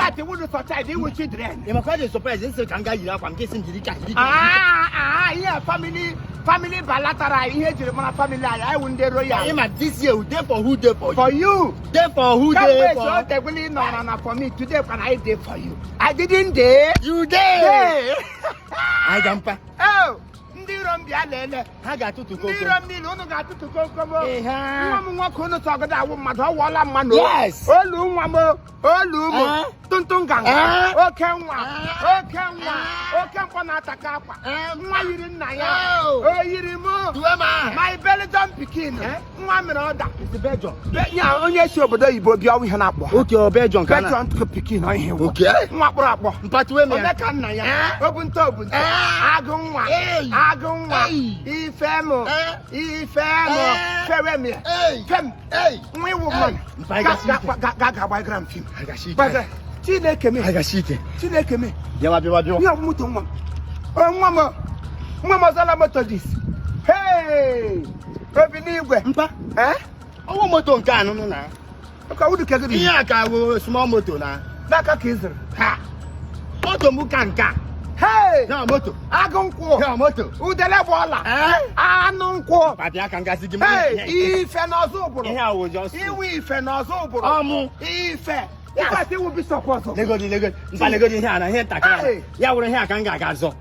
Fact, iwu sọ child, iwu children. Ị makwa dị surprise nsị ka m gaa yiri akwa m, gị sị m jiri ka jiri ka. Ah, ah, ihe family bilateral, ihe ejiri mara family anyị, anyị wụ ndị royal. Ị ma this year we dey for who dey for you. For you. Dey for who dey Kamgbe for. so tegwili nọrọ na for me today kwana I dey for you. I didn't dey. You dey. Dey. Anyị ga mpa. Oh, ndị iro m bịa lele. Ha ga-atụtụ Ndị komkom. iro m niile, unu ga-atụtụ komkom o. Ihe. Nwa m nwoke unu tọgọdọ awụ mmadụ, ọ wụọla mmadụ. Yes. Olu nwa m o, olu m. Eh? Tuntun ganga. Eh? Oke nwa. Eh? Oke nwa. Eh? Oke mkpọ na-ataka akwa. Eh? Nwa yiri nna ya. Oh. O yiri m. Tuwe m aha. My Belgium pikin. Eh? Nwa mere ọda. It's Belgium. Ya onye si obodo oyibo bịa ọwụ ihe na-akpọ. Okay, ọ Belgium ka na. Belgium pikin ọ ihe wụ. Okay. Nwa kpọrọ akpọ. Mpa, tuwe m ya. Ome ka nna ya. Eh? Obunta obunta. Eh? Agụ nwa. Hey. Agụ nwa. Hey. Ife m. Eh? Ife m. Eh? Fewe m ya. Hey. Fem. Hey. Nwa iwu mmadụ. Mpa, anyị gasị ike. Ga ga gbagara m fim. Anyị gasị ike. Gbaga. Chineke me. Anyị gasị ike. Chineke me. Bịawa, bịawa, bịawa. Ihe ọ bụ moto nwa m. O nwa m. Nwa m ọzọla moto dis. Hey! Obi n'igwe. Mpa. Eh? Ọwọ́ moto nke anụnụ na. Ka wudu kegiri. Ihe a ka wụ small moto na. N'aka ka ị zụrụ. Ha. Moto m ka nke a. Hey! Ya moto. Agụ nkwụ. Ya moto. Udele bụ ọla. Eh? Anụ nkwụ. Pati aka ngasị gị. Hey! Ife n'ọzọ ụbụrụ. Ihe a wụ just. Iwu ife n'ọzọ ụbụrụ. Ọmụ. Ife. Ife iwu bishọp ọzọ. Legodi, legodi. Mpa, legodi ihe a na ihe ntakịrị a. Hey! Ya wụrụ ihe a ka m ga-aga zọ.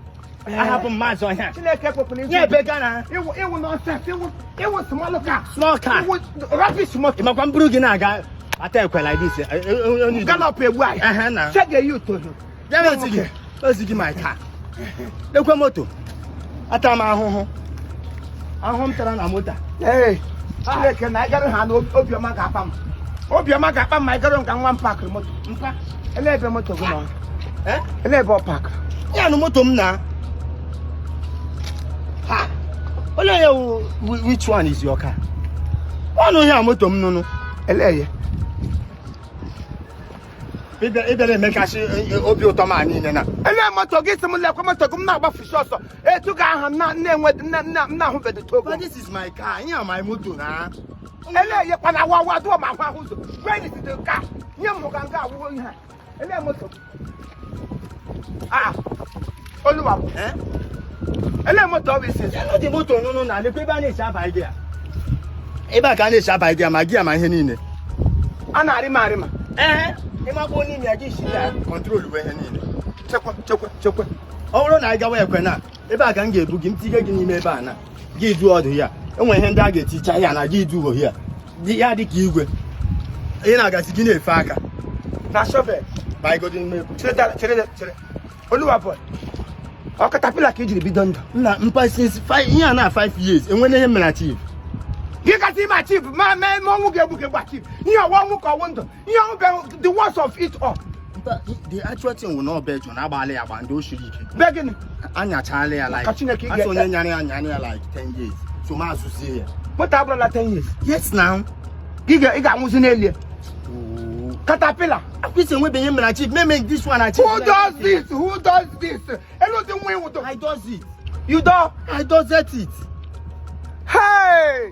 Ahapụ m mazụ ihe a. Chineke kwekwara Nye ebe Ghana. Iwu iwu nonsense. Iwu iwu small car. Small car. Iwu rubbish moto. Ị makwa m buru gị na-aga ata ekwe like this. Gallop egbu anyị. Ehe na. Shege ya utodo. Ya ozi gị. Ozi gị my car. Lekwe moto. Ata m ahụhụ. Ahụhụ m tara na moto a. Ee, Chineke na ịgarụ ha na obiọma ga-akpa m. Obiọma ga-akpa m ma ịgarụ nka nwa m pakịrị moto. Mpa. Ele ebe moto gị nọ? Eh? Ele ebe ọ pakịrị? Ya nụ moto m na. Ha. Olee ya wụ which one is your car? Ọnụ ihe a moto m nụnụ. Ele ya. Ịbịara emekasị obi ụtọ m a niile na. Ele moto gị si m lekwa moto gị, m na-agbafusi ọsọ. Etu ga aha m na na-enwe m na-ahụbeghị togo. But this is my car. Ihe a my moto na. Ele ya kwana awa awa dụọ ma ahụ ahụ ụzọ. Where is the car? Nye m ga nga awụwo ihe a. Ele moto. Ah. Oluwa. Eh? Ele moto ọ bụ isi. Ya nụ dị moto nụnụ na lekwa ebe a na-esi aba gị a. Ebe a ka a na-esi aba gị a, ma gị a ma ihe niile. A na-arị m arị ma. Ee, ịmakwa onye ime ya gị si ya control bụ ihe niile. Chekwa, chekwa, chekwa. Ọ bụrụ na anyị gawa ekwe na ebe a ka m ga-ebu gị, m tinye gị n'ime ebe a na gị du ọdụ ya. Enwere ihe ndị a ga-eticha ya na gị du ya. Ya dị ka igwe. Ị na-agazi gị na-efe aka. Na shovel. Baịgodi n'ime ebu. Chere, chere, chere. Oluwa boy. Ọ caterpillar ka i jiri bido ndụ. Nna mpa, since 5, ihe a na 5 years, enwere ihe mere achieve. Gị kasị ime achieve ma mee ma ọnwụ ga-egbu gị egbu achieve. Ihe ọwa ọnwụ ka ọwụ ndụ. Ihe ọnwụ bụ the worst of it all. Mpa, the actual thing wụ na ọba na agbaala ya agba ndị o siri ike. Be gịnị? Anyachala ya like. Ka Chineke Asị onye nyara ya nyara ya like 10 years. So ma azụzie ya. Moto abụrụla 10 years. Yes now. Gị ị ga-anwụzi n'elu ya. Caterpillar. Akwụsị enwebeghị ihe mere achieve. Meme this one achieve. Who does this? Who does this? Elu dị nwa iwuto. I does it. You do? I does it. Hey!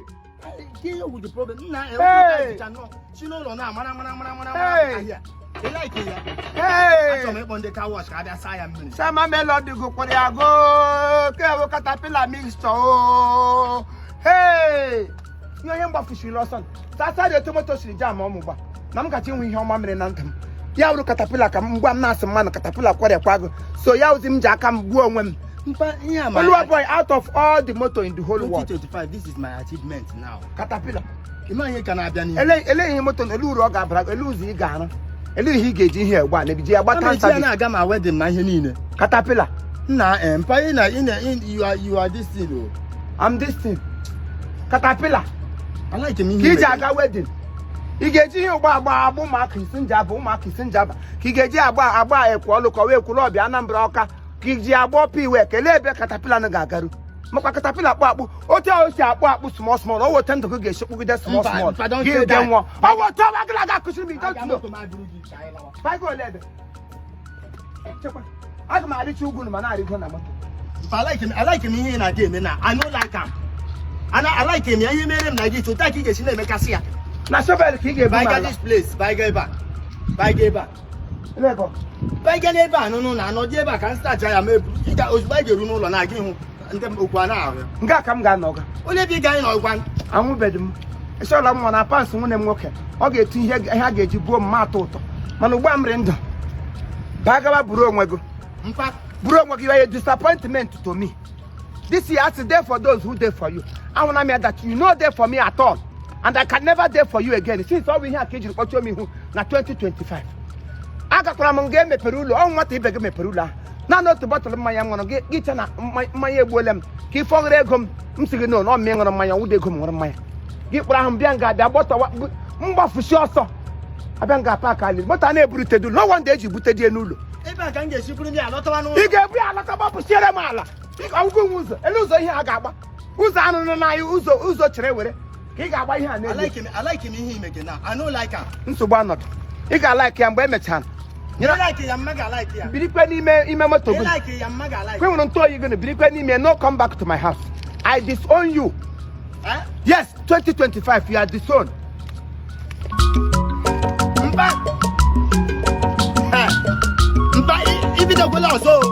Ihe with the problem. Nna Hey! enwe si n'ụlọ na mara mara mara mara Hey! mara ahịa. Ị like ya? Achọrọ m Hey! ịkpọ ndị car wash ka a bịa saa ya mmiri. Sama Melody gụkwara ya go kewo caterpillar mixture o. Hey! Ihe onye mgbafusiri ọsọ sasa dị etu moto siri jam ọmụ gba na m gacha inwe ihe ọma mere na ndụ m, ya wụrụ caterpillar ka m gwa m na-asị mmanụ caterpillar kwarịakwa gụ so ya wụzi m ji aka m gbuo onwe m. Mpa, ihe a my Oluwa boy, out of all the motor in the whole world, 2025, this is my achievement now. Caterpillar. Ịma ihe ka na-abịa n'ihu. Ele ihe moto na ele uru ọ ga-abara gị, ele ụzọ ị ga-arụ, ele ihe ị ga-eji ihe egbe a na-ebiji ya Ama gbata eji ya service. Na-aga ma wedding ma ihe niile. Caterpillar. Nna mpa, ị na ị na you are this thing o. I'm this thing. Caterpillar. I like m ihe Ka iji mere. Aga wedding ị ga-eji ihe ụgbọ agba agba ụmụaka isi nji aba, ụmụaka isi nji aba, ka ị ga-eji agba agba ekwe ọlụ ka wee kwuru ọbịa Anambra Ọka, ka iji agba ọpa iwe kelee ebe caterpillar na ga-agaru makwa caterpillar akpụ akpụ otu ahụ si akpụ akpụ small small, o weta ndụ gị ga-esi kpụgide small Mba, small. mpa, don't Gị say that. nwụọ ọ weta ọwa gị ga akụziri m. You don't Aga know. moto m adụrụ gị ka anyị lawa. Baịgo ole ebe? Chekwa, aga m arịcha ugwu ma na-arịgo na moto. Mpa, I like m ihe ị na-adị eme na I no like am. Ana I like m ya ihe mere m na gị otu a ka ị ga-esi na-emekasị ya. Na shovel ka ị ga-ebu m Baiga ala. this place, baiga ebe a. Baiga ebe a. Lego. Banye n'ebe a nụnụ na anọ dị ebe a ka m stacha ya ma ebu ị ga ozugbo anyị ga-eru n'ụlọ na-aga ịhụ ndị m okwu a na-ahụ ya. Nke a ka m ga-anọ ga. Onye ebe ị ga anyị nọgwa. Anwụbeghị m. Ịchọla m nwa na pants nwunye m nwoke ọ ga-etu ihe ihe a ga-eji buo m ma atọ ụtọ, mana ugbu a m rị ndụ baa gawa buru onwe gị. Mpa. Buru onwe gị. You are a disappointment to me this year. As dey for those who dey for you, ahụna m ya that you no dey for me at all, and I can never dey for you again, since ọ bụ ihe a ka ejiri kpọchie m ihu na 2025. Agakwara m nga emepere ụlọ ọ nwata ibe gị mepere ụlọ ahụ, naanị otu bọtụlụ mmanya m ṅụrụ gị gị che na mmanya egbuola m ka ị fọghịrị ego m. M sị gị no na ọ mmị ṅụrụ mmanya nwụda ego m ṅụrụ mmanya gị kpọrọ ahụ m bịa nga abịa gbọtọwa mgbafusi ọsọ abịa nga park ali moto a na-eburute du no wonder eji bute die n'ụlọ. Ebe a ka m ga-esi buru ndị alọtawa Ị n'ụlọ. ga-ebu ya alọta gbapụsiere m ala ọgwụgwụ nwe ụzọ elu ụzọ ihe a ga-agba ụzọ anụnụ n'anya ụzọ ụzọ chere were ka ị ga-agba ihe a n'elu. I like m ihe ime gị na I no like am. Nsogbu anọdụ, ị ga-alike ya mgbe emechara. Ị like ya, mma ga-alike ya. Birikwe n'ime ime moto Ị gị. like ya, mma ga-alike. Kwe nwere ntụ oyi gị, birikwe n'ime. No come back to my house. I disown you. Eh? Yes, 2025, you are disowned. Mpa. Eh, mpa, ibidokwala ọzọ o.